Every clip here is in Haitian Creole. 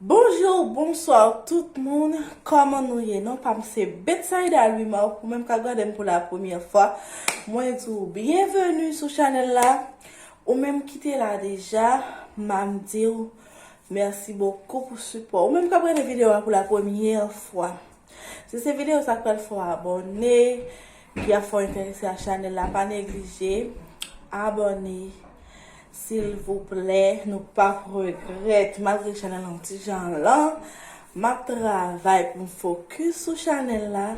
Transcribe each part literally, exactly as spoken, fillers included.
Bonjou, bonswa tout moun. Kòman nou ye? Non pa m se Betsaida Louis Mar. Ou menm k ap gade m pou la premyè fwa, mwen di w byenveni sou chanèl la. Ou menm ki te la deja, m ap di w mèsi bokou pou sipò. Ou menm k ap gade videyo a pou la premyè fwa, si se videyo sa k pral fè w abòne, ki ap fè w enterese a chanèl la, pa neglije abòne, silvouplè. Nou p ap regrèt. Malgre chanèl an ti jan lan, m ap travay pou m fokis sou chanèl la.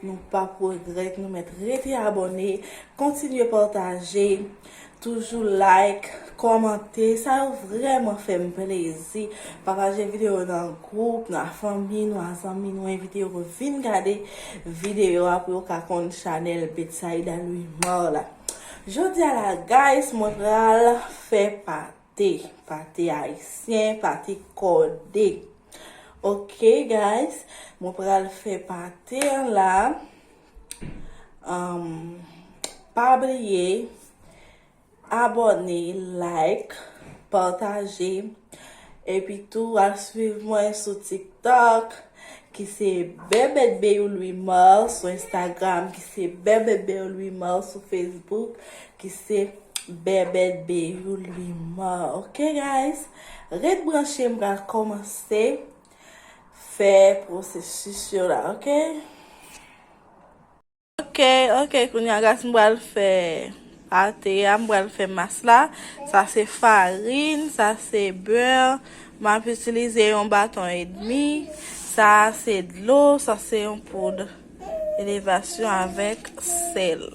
Nou p ap regrèt, nou mèt rete abòne, kontinye pataje. Toujou like, kòmante, sa yo vrèman fè m plezi. Pataje videyo nan gwoup, nan fanmi nou, a zanmi nou, envite yo pou vin gade videyo a pou yo ka konn chanèl Betsaida Louis Mar la. Jodi a la, guys, mwen pral fè pate, pate ayisyen, pate kòde. Ok, guys, mwen pral fè pate an la. Um, pa bliye abòne, like, pataje. Epi tou, al swiv mwen sou TikTok, ki se Bebet Beyou Louis Mar, sou Instagram, ki se Bebet Beyou Louis Mar, sou Facebook, ki se Bebet Beyou Louis Mar. Ok, guys? Ret branche, m pral kòmanse fè pwosesis yo la, ok? Ok, ok, kounye a, guys, m pral fè pate a, m pral fè mas la. Sa se farin, sa se bè. M ap itilize yon baton edmi. Sa se dlo, sa se yon poud elevasyon avèk sèl.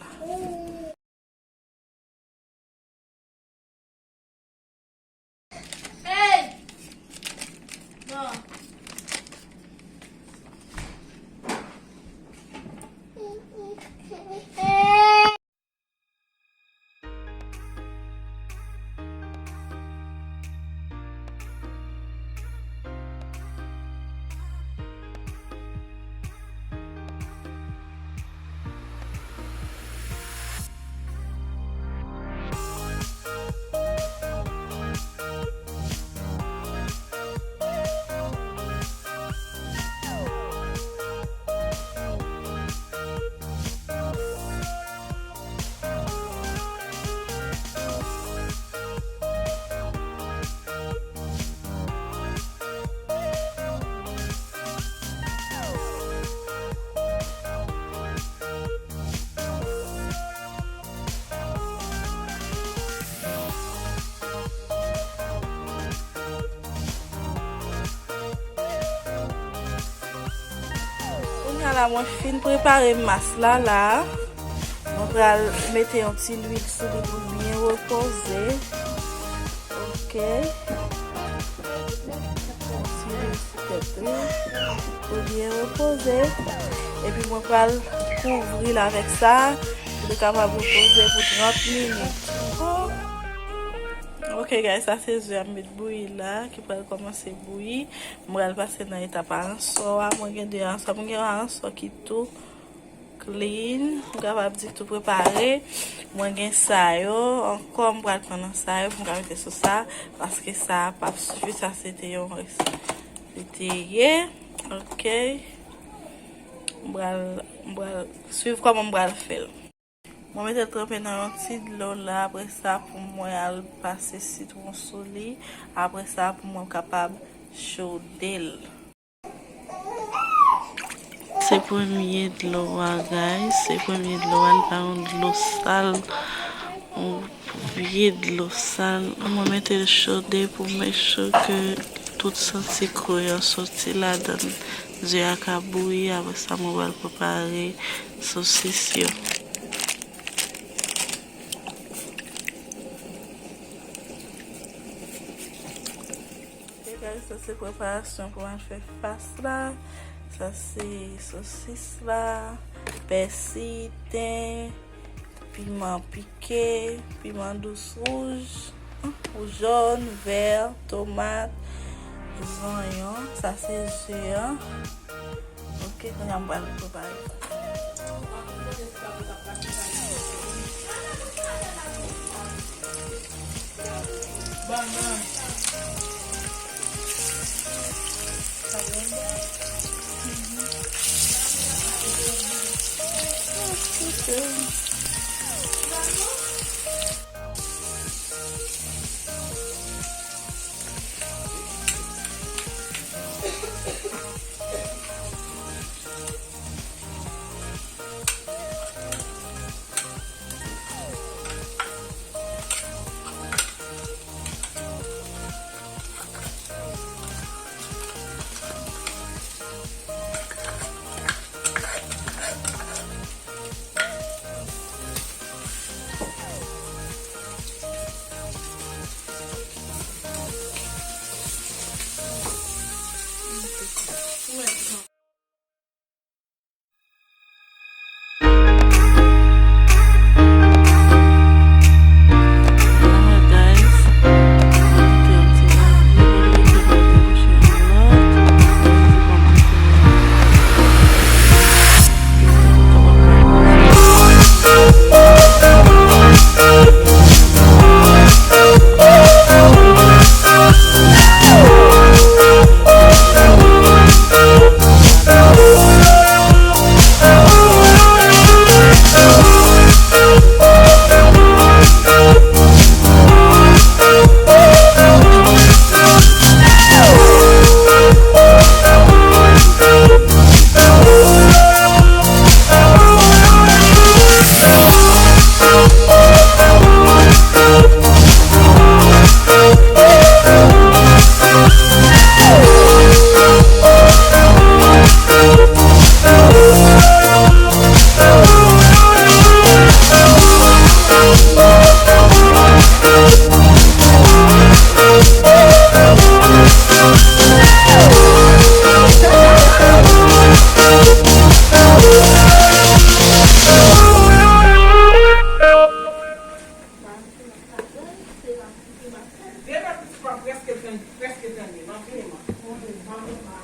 Kounye a la, mwen fin prepare mas la, la. Mwen pral mete yon ti lwil sou li pou l byen repoze. Ok. Yon ti lwil sou tèt li pou l byen repoze. Epi mwen pral kouvri l avèk sa pou li kapab repoze pou trant minit. Ok, guys, sa se ze a m met bouyi la, ki pral kòmanse bouyi. M pral pase nan etap aransò a. Mwen gen de aransò. Mwen gen yon aransò ki tou clean. M kapab di tou prepare. Mwen gen sa yo. Ankò, m pral pran nan sa yo pou m ka mete sou sa. Paske sa a p ap sifi. Sa se te yon rès. Se te ye. Ok. M pral, m pral swiv kòman m pral fè l. Mwen mete l tranpe nan yon ti dlo la, apre sa pou mwen al pase sitwon sou li, apre sa pou mwen kapab chode l. Se premye dlo a, guys, se premye dlo a, li pa yon dlo sal, yon vye dlo sal. Mwen mete l chode pou make sure ke tout santi kri an soti ladan l. Ze a ka bouyi, apre sa mwen pral prepare sosis yo. Ok, guys, sa se preparasyon pou mwen fè fas la. Sa se sosis la, pèsi, ten, piman pike, piman dous wouj, ou jòn, vè, tomat, zonyon. Sa se ze an. Ok, kounye a m pral prepare. Bannann. Demen pitit pa prèske tann, prèske tann li, m ap vini, man.